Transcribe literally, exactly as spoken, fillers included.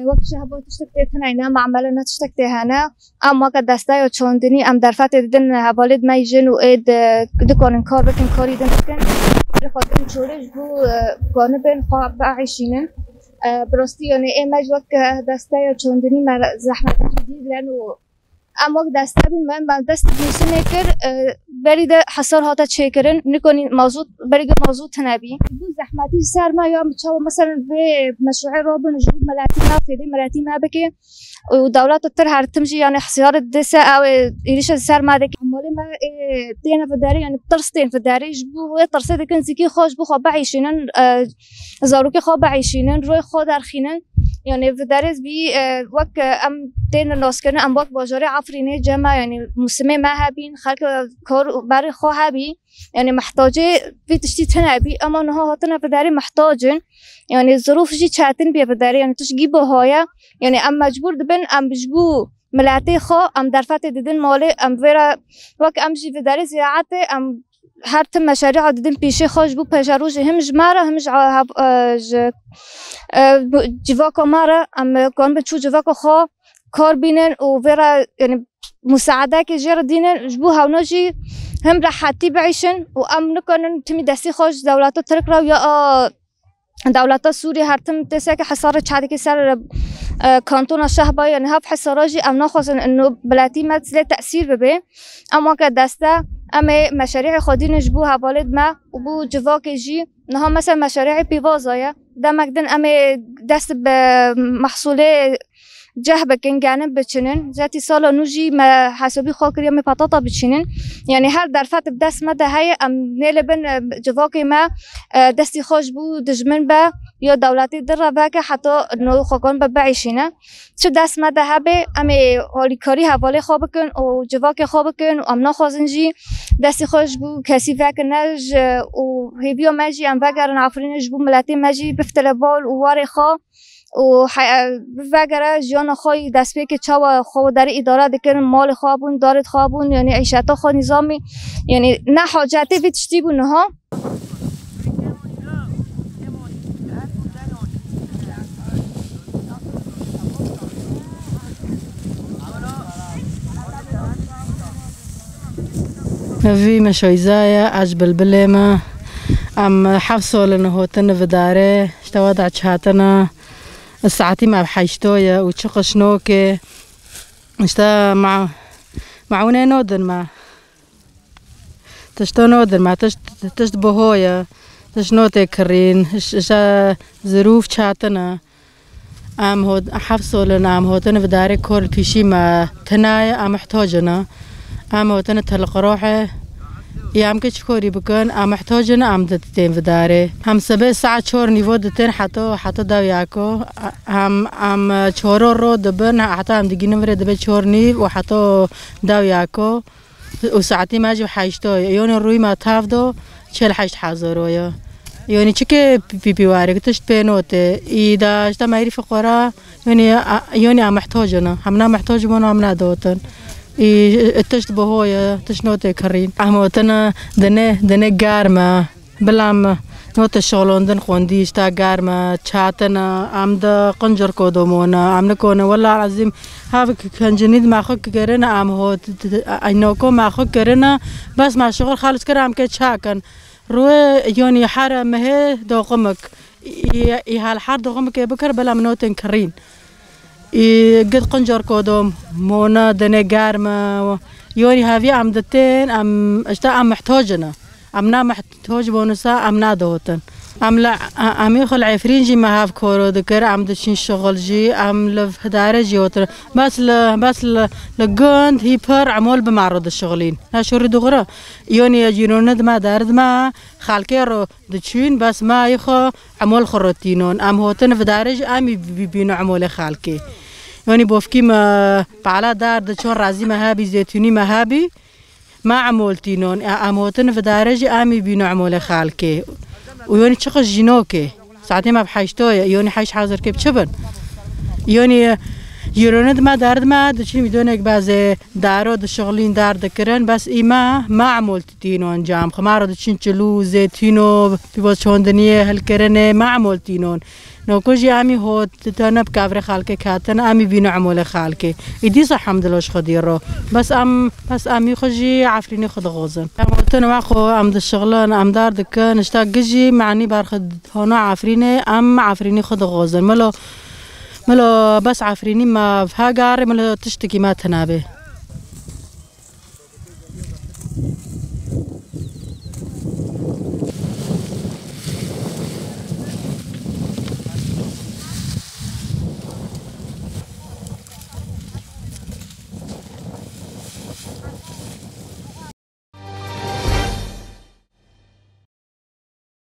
Wek şehba tiştek tê tune ne, mamele ne tiştek tê hene. Em weke desteya çandinî em derfetê didin hevalê me jin û ê di-, dikanin kar bikin, karî din bikin. Li xwe din çolê ji bo, e, ganibên xwe bieyşînin. E, bi rastî, yanî ê me ji wek, e, desteya çandinî me zehmetî dî dilen û em wek deste bûn, me, me dest nûsînê kir, e, berî de hesar hate çêkirin, nikanî mazût, berî de mazût tune bî. Bû zehmetî ji ser me ya, çawa, meselen, vê meşruê rabin, ji bo miletî me, fêdê miletî me bike. Û dewleta tir her tim jî, yanî, hesiyarê didê se, ew ê êrîşa ser me dike. Malê me, ê, têne vidarê, yanî, tirs tên vidarê, ji bo wê tirsê dikin zikî xwe, ji bo xwe bieyşînin, e, zarokê xwe bieyşînin, royê xwe derxînin. Yanî, vidarê bî, e, wek, e, em tên naskirin, em wek bajarê Efrînê cem e, yanî, musimê me hebîn, xelk kar û berê xwe hebî. Yanî mihtacê vî tiştî tune bî, ema niha hatine vidarê mihtac in. Yanî zirûf jî çetin bîye vidarê, yanî tişt gî biha ye. Yanî em mecbûr dibin, em ji bo miletê xwe, em derfetê didin malê, em vê re wek em jî vidarê ziraetê, em her tim meşerîa didin pîşê xwe ji bo pêşerojê him ji me re, him ji, e, hev-, e, ji, e, civaka me re, em, e, kanibin çû civaka xwe kar bînin û vê re, yanî, musaedekê jê re dînin, ji bo hewna jî him rehetî bieyşin û em nikanin timî destî xwe ji dewleta Tirk re ya a dewleta Sûrî her tim tê seke hesarê çadikê ser, e, kantona Şehba, yanî hev hesara jî em naxwazin ino biletî me lê tesîr bibe. Em weke deste, em ê meşerîhê xwe dînin ji bo hevalêd me û bo civakê jî. Niha mesela meşerîhê pîvaza ye. Demek din em ê dest bi mehsûlê ceh bikin, genim biçinin. Zetî sala nû jî me hesabî xwe kiriye, em ê patata biçînin. Yanî her derfet bi dest me de heye, em nêlibin, e, civakê me, e, destî xwe ji bo dijmin be, ya dewletê di re veke heta no xwe kan be bieyşîne. Çi dest me de hebe, em ê alîkarî hevalê xwe bikin û civakê xwe bikin û em naxwazin jî destî xwe ji bo kesî vekin, ne ji, û hêviya me jî em vegerin Efrînê ji bo miletê me jî biftire bal û warê xwe û he-, bivegere jiyana xwe yî destpêkê çawa xwe û derê îdare dikin, malê xwe bûn, darê xwe bûn, yanî îşeta xwe nîzamî, yanî ne hacetê vî tiştî bû niha. Vî meşoyza ye, ez bilbilê me. Em heft sol in hotin vidare, işte wada çatine. Saetî me bi heşto ye û çi qişnokê. İşte ma-, maune nodin me. Tişto nodin me, tişt, tişt boho ye. Tişt notê kirîn, ş-, şe zirûf çatine. Em hot-, heft sol in em hotin vidarê kor pîşî me tinaye, em muhtac in. Em hotin tilqrohe. Em ke çikorî bikin, em muhtac in, em di tên vidarê. Em sibê saet çor nîvo ditin heta, heta dew yako. Em, em çoro ro dibin, heta em digînin virê dibe çor nîv û heta dew yako. Û saetî me jî heşto ye. Yonê rûyî me tav do, çel heşt hezar o ye. Yonî çike pî-, pî-, pîwarê, tişt pê notê. Î da işte merî fiqora, yonî a, yonî a muhtac ne. Hem na muhtac bûn, hem na dotin. Î, e, tişt boho ye, tişt notê kirîn. Em hotin dine, dine germe. Bila me notê şolondin xwendî, işte germe, çatine, em de qincir kodomone, em nikone. Wela ezîm, hev k-, kencinî me xwe kirine, em hot, ay noko me xwe kirine, bes me şixul xalis kir, em ke çakin. Ruê yonî her mehê doqimik. Î, î hal her doqimikê bikir, bila me notên kirîn. Î gid qincor kodom, mona, dene germe. Yonî hevî em ditên, em, işte em muhtac ne. Em na muhtac bonisa, em na dotin. Em li, em ê xwe li Efrîn jî me hev koro dikir, em diçin şixul jî, em li hidare jî otir. Bes li, bes li, li gund hî pir emol bi me ro dişixulîn. Ne şorî dixure. Yonî cînone dime, derdime, xelkê ro diçûn, bes me yê xwe emol xwe re tînon. Em hotin vidarê jî em ê bî-, bîno emolê xelkê. Yanî bofkî me pala dar diçon, razî me hebî, zeytûnî me hebî, me emol tînon. E, em hotin vidarê jî em ê bîno emolê xelkê. Û yanî çiqas jînokê. Saetê me bi heşto ye, yanî heşt hezar kê bi çi bin? Yanî Jîronê di me derdime diçin vîdyonek bezê daro dişixilîn der dikirin, bes î me, me emol tînon cam. Ximaro diçin çilû, zêtîno, pîvo çondiniyê hilkirinê, me emol tînon. Noko jî emî hot, tane bi kavrê xalkê ketin, emî vîno emolê xalkê. Î dîsa hemdilo ji Xwedî ro. Bes em, bes emî xwe jî Efrînê xwe dixozin. Em gotin we xwe em dişixilin, em dar dikin, işta gijî, menî berxwe hona Efrînê, em Efrînê xwe dixozin. Milo, milo bes Efrînî me hegarê, milo tiştekî me tine bê.